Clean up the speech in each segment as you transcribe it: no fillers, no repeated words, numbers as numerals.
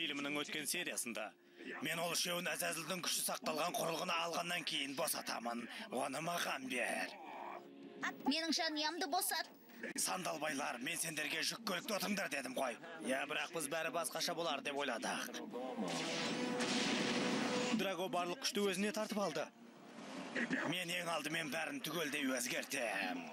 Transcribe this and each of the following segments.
Фильмінің өткен сериясында мен ол үшеуін Әзәзілдің күші сақталған құрылғыны алғаннан кейін босатамын. Оны маған бер. Менің жанұямды босат. Сандалбайлар, мен сендерге жүк көлікті отырыңдар дедім ғой. Я, бірақ біз бәрі басқаша болар деп ойладық. Драго барлық күшті өзіне тартып алды. Мен ең алдымен бәрін түгелдей өзгертем.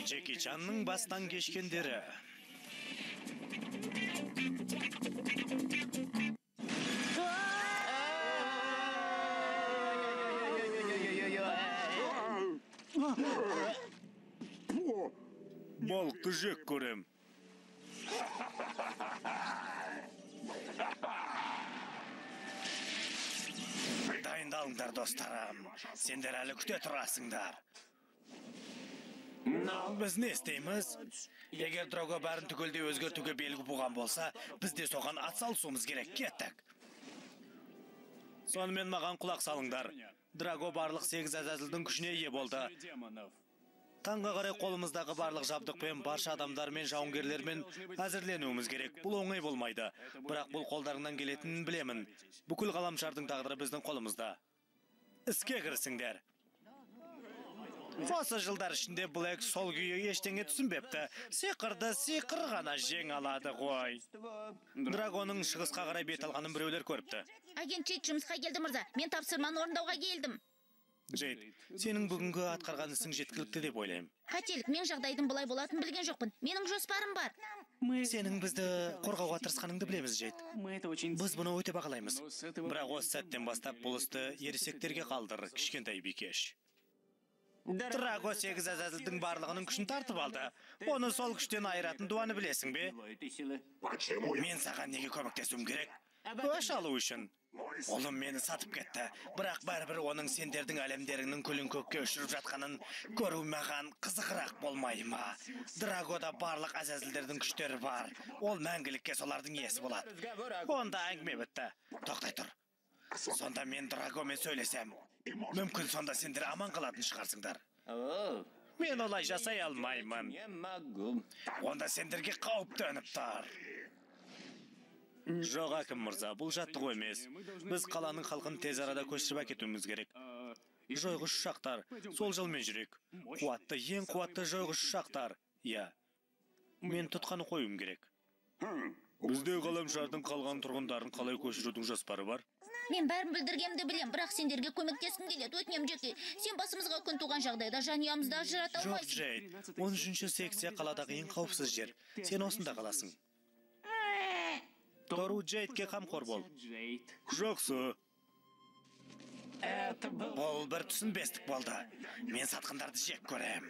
Джеки Чанның бастан кешкендері. Балықты жек көрем. Дайындалыңдар, достарым. Сендер әлі күте тұрасыңдар. Біз не істейміз? Егер Драго бәрін түгелдей өзгертуге белгі буған болса, біз де соған атсалысуымыз керек. Кеттік. Сонымен маған құлақ салыңдар. Драго барлық 8 Әзәзілдің күшіне ие болды. Таңға қарай қолымыздағы барлық жабдықпен, барша адамдармен, жауынгерлермен әзірленуіміз керек. Бұл оңай болмайды. Бірақ бұл қолдарыңнан келетінін білемін. Бүкіл ғаламшардың тағдыры біздің қолымызда. Іске кірісіңдер. Осы жылдар ішінде Блэк сол күйі ештеңе түсінбепті. Сиқырды сиқыр ғана жең алады ғой. Драгоның шығысқа қарай бет алғанын біреулер көріпті. Агент Джейд жұмысқа келді, мырза. Мен тапсырманы орындауға келдім. Джейд, сенің бүгінгі атқарған ісің жеткілікті деп ойлаймын. Қателік, мен жағдайдың бұлай болатынын білген жоқпын. Менің жоспарым бар. Сенің бізді қорғауға тырысқаныңды білеміз, Джейд. Біз бұны өте бағалаймыз. Бірақ осы сәттен бастап бұл істі ересектерге қалдыр, кішкентай бикеш. Драго 8 Әзәзілдің барлығының күшін тартып алды. Оны сол күштен айыратын дуаны білесің бе? Мен саған неге көмектесуім керек? Өш алу үшін. Ұлым мені сатып кетті. Бірақ бәрібір оның сендердің әлемдеріңнің күлін көкке ұшырып жатқанын көру маған қызығырақ болмай ма? Драгода барлық Әзәзілдердің күштері бар. Ол мәңгілікке солардың иесі болады. Онда әңгіме бітті. Тоқтай тұр. Сонда мен Драгомен сөйлесем. Мүмкін сонда сендер аман қалатын шығарсыңдар. Мен олай жасай алмаймын. Онда сендерге қауіп төніп тұр. Жоқ, әкім мырза, бұл жаттығу емес. Біз қаланың халқын тез арада көшіріп әкетуіміз керек. Жойғыш ұшақтар, сол жолмен жүрейік. Қуатты, ең қуатты жойғыш ұшақтар. Иә, мен тұтқаны қоюым керек. Бізде ғаламшардың қалған тұрғындарын қалай көшірудің жоспары бар? Мен бәрін білдіргенімді білем, бірақ сендерге көмектескім келеді. Өтінем, Джеки, сен басымызға күн туған жағдайда жанұямызды ажырата алмайсың. Жоқ, Джейд, 13-ші секция қаладағы ең қауіпсіз жер. Сен осында қаласың. Тору, Джейдке қамқор бол. Жақсы. Бұл бір түсінбестік болды. Мен сатқындарды жек көрем.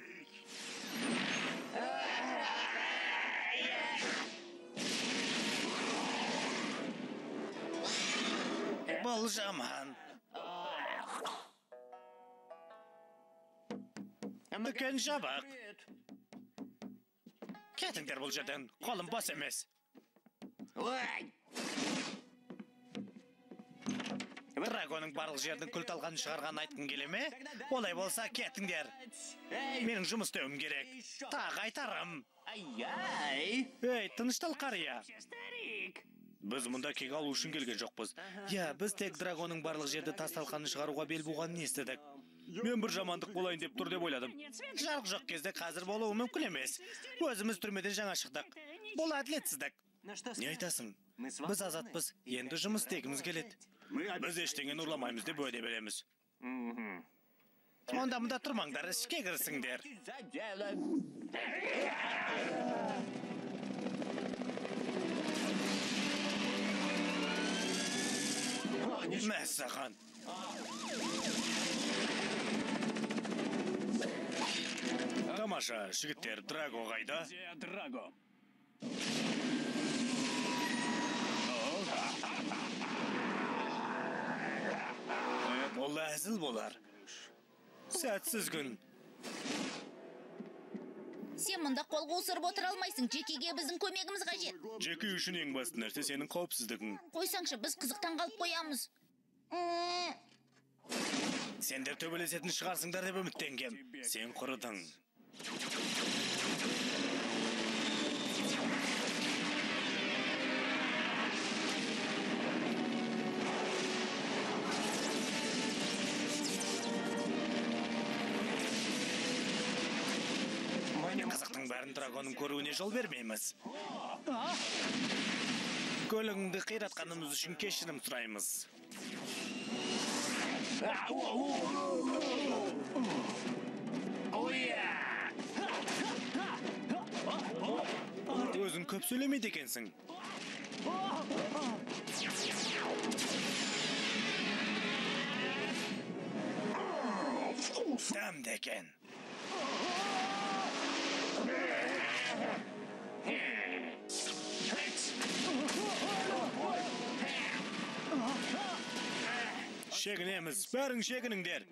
Бұл жаман. Дүкен жабық. Кетіңдер бұл жерден. Қолым бос емес. Драгоның барлық жердің күл талқанын шығарғанын айтқың келе ме? Олай болса, кетіңдер. Менің жұмыс істеуім керек. Тағы айтарым. Ей, тыныштал, қария. Біз мұнда кек алу үшін келген жоқпыз. Иә, біз тек Драгоның барлық жерді тас талқанын шығаруға бел буғанын естідік. Мен бір жамандық болайын деп тұр деп ойладым. Жарық жоқ кезде қазір болуы мүмкін емес. Өзіміз түрмеден жаңа шықтық. Бұл әділетсіздік. Не айтасың? Біз азатпыз. Енді жұмыс істегіміз келеді. Біз ештеңені ұрламаймыз деп уәде береміз. Онда мұнда тұрмаңдар, іске кірісіңдер. Мәссаған. Тамаша, жігіттер, Драго қайда? Драго. Бұл әзіл болар. Сәтсіз күн. Сен мұнда қол қусырып отыра алмайсың. Джекиге біздің көмегіміз қажет. Джеки үшін ең басты нәрсе сенің қауіпсіздігің. Қойсаңшы, біз қызықтан қалып қоямыз. Сендер төбелесетін шығарсыңдар деп үміттенгем. Сен құрыдың. Қызықтың бәрін Драгоның көруіне жол бермейміз. Көлігіңді қиратқанымыз үшін кешірім сұраймыз. Өзің көп сөйлемейді екенсің. Дәмді екен. Шегінеміз, бәрің шегініңдер.